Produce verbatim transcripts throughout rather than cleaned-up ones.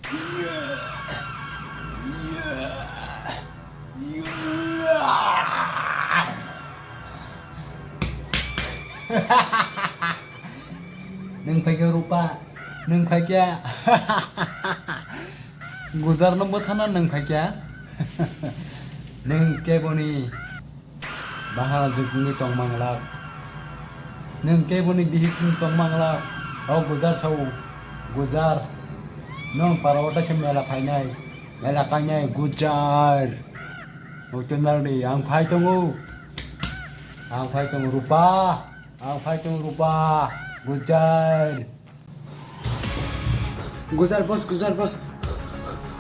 Nwng phaikha Rupa, nwng phaikha. Gujar no bwthana nwng phaikha. Nwng keboni bahana jukni tong manglak. Nwng keboni bihik tong manglak. O Gujar sao, Gujar. Nwng parao taisa mela phainai, mela kainai Gujar. Muktwng narwkdi, ang phai tongo. Ang phai tongo Rupa. Ang phai tongo Rupa. Gujar. Gujar boss, Gujar boss.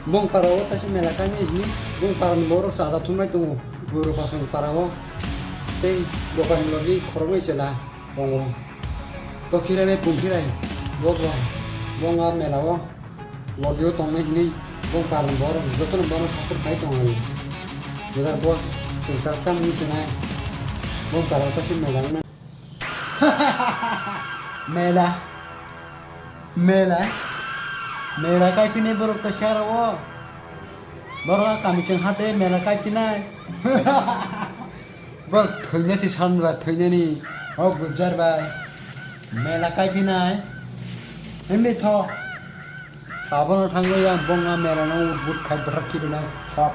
Bong parao taisa mela kainai hini. Bong parani borok chada thumnai tongo. Rupa song parao. Tei dokan logi khoroknwi chela tongo. Dokhirai bai pungkhirai. Bo bo. Bong a melao. Logio tongnai hinwi bong parni borok jotono bono support khai tongo. Jesa bo chwng tak tak wngwi swnai. Bong parao kaisa mela wngna. Mela. Mela. Mela kaiphinai borok to saro o. Borok a kami chwng hate mela kaiphinai. Bok thwina si sanra thwinani. O Gujar bai. Mela kaiphinai. Himni tho. Abono thangwi ang bongma mela no but khai bwthak khibi nai sap.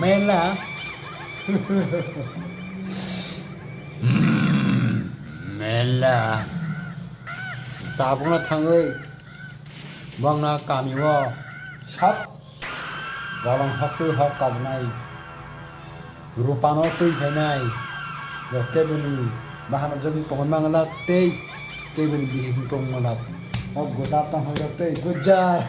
Mela. Mela. Tabukno thangwi bongna kami o sap. Bolong hok twi hok kabnai. Rupano twi khainai. Bo keboni bahano jogni tongwi mangala tei keboni bihik tong mangala. O Gujar tong hok tei Gujar.